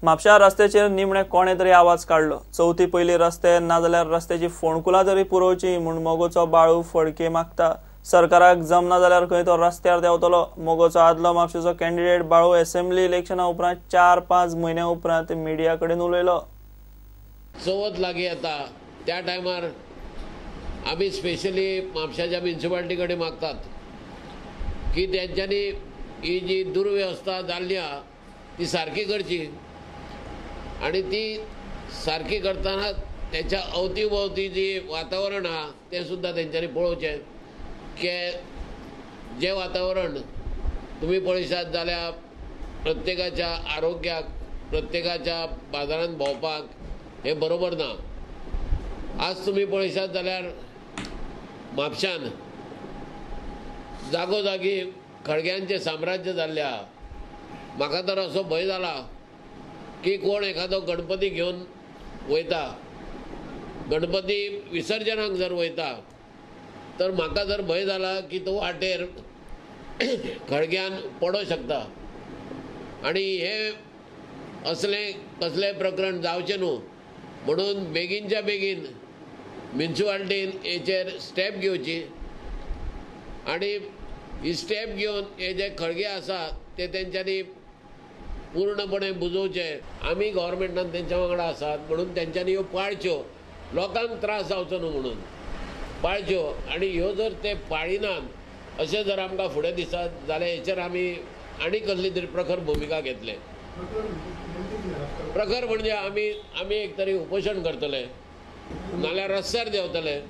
म्हापश्या रस्त्याचेर निमणे कोणे तरी आवाज काडलो. चवथी पयली रस्ते नाजाल्यार रस्त्याची फोंडकुलां तरी पुरोवची म्हूण मगोचो बाळू फडके मागता. सरकाराक जमना जाल्यार खंय तो रस्त्यार देंवतलो. मगोचो आदलो म्हापशेचो कॅन्डिडेट बाळू असेंब्ली इलेक्शना उपरांत 4-5 म्हयन्या उपरांत मिडिया कडेन उलयलो. चवथ लागीं येता त्या टायमार आमी स्पेशली म्हापशाच्या म्युनिसिपालिटी कडेन मागतात की तेंच्यांनी ही जी दुर्व्यवस्था जाल्ली आहा ती सारकी करची आनी ती सारकी करतना तेच्या अवती भोवती जी वातावरण आहा तें सुद्दां तेंच्यांनी पळोवचें की जें वातावरण तुमी पळयशात जाल्यार प्रत्येकाच्या आरोग्याक, प्रत्येकाच्या बाजारांत भोंवपाक हें बरोबर ना. आज तुमी पळयशात जाल्यार म्हापशान जागोजागी खळग्यांचें साम्राज्य जाल्लें आहा. म्हाका तर असो भंय जाला की कोण एखादो गणपती घेवन वयता, गणपती विसर्जनाक जर वयता तर म्हाका जर भंय जाला की तो वाटेर खळग्यान पडोंक शकता आनी हे असलें कसलें प्रकरण जावचें न्हू म्हणून बेगीनच्या बेगीन म्युनिसिपालिटीन हेचेर स्टेप घेवची आनी ही स्टेप घेवन हे जे खळगे आसा ते तेंच्यांनी पूर्णपणे बुजोवचे. आमी गव्हर्मेंटान तेंच्या वांगडा आसात म्हणून तेंच्यांनी ह्यो पाळच्यो, लोकांक त्रास जावचो न्हू म्हणून पाळच्यो आनी ह्यो जर ते पाळिनात अशें जर आमकां फुडें दिसत जाल्यार हेचेर आमी आनी कसली तरी प्रखर भुमिका घेतले. प्रखर म्हणजे आमी आमी एक तरी उपोशण करतले नाल्यार रस्त्यार देंवतले.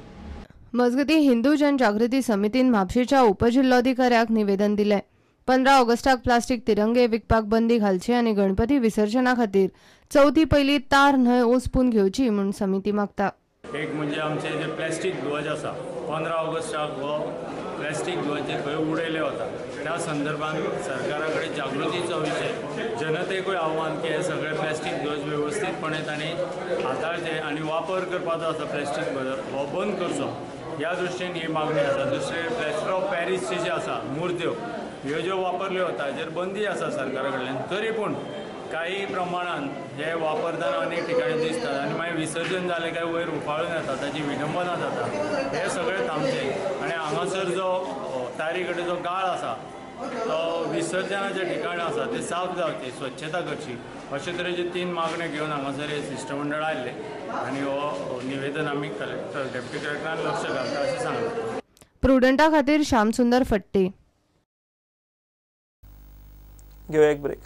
मजगतीं हिंदू जनजागृती समितीन म्हापशेच्या उपजिल्लोधिकाऱ्याक निवेदन दिलें. 15 ऑगस्टाक प्लास्टीक तिरंगे विकपाक बंदी घालची आनी गणपती विसर्जना खातीर चवथी पयली तार न्हंय ओसपून घेवची म्हूण समिती मागता. एक म्हणजे आमचे जे प्लास्टीक ध्वज आसा 15 ऑगस्टाक हो प्लास्टीक ध्वज जे खंय उडयले वता त्या संदर्भात सरकारा कडेन जागृतीचो विशय, जनतेकूय आव्हान की हे सगळे प्लास्टीक ध्वज वेवस्थीतपणे तांणी हाताळचे आनी वापर करपाचो आसा प्लास्टीक ध्वज हो बंद करचो ह्या दृश्टीन ही मागणी आसा. दुसरें प्लॅस्टर ऑफ पॅरिसचे जे आसा मुर्त्यो ह्यो ज्यो वापरल्यो वता हाचेर बंदी आसा सरकारा कडल्यान, तरी पूण काही प्रमाणान हे वापरतना अनेक ठिकाणी दिसतात आनी मागीर विसर्जन जालें काय वयर उफाळून येता, ताची विडंबना जाता. हे सगळें थांबचें आनी हांगासर जो तारी कडेन जो गाळ आसा तो विसर्जनाचें ठिकाण आसा तें साफ जावचें, स्वच्छता करची अशे तरेचे 3 मागण्यो घेवन हांगासर हे शिश्टमंडळ आयिल्लें आनी हो निवेदन आमी कलेक्टर डेप्युटी कलेक्टरान लक्ष घालता अशें सांगलां. प्रुडंटा खातीर श्यामसुंदर फट्टे. घेवया एक ब्रेक.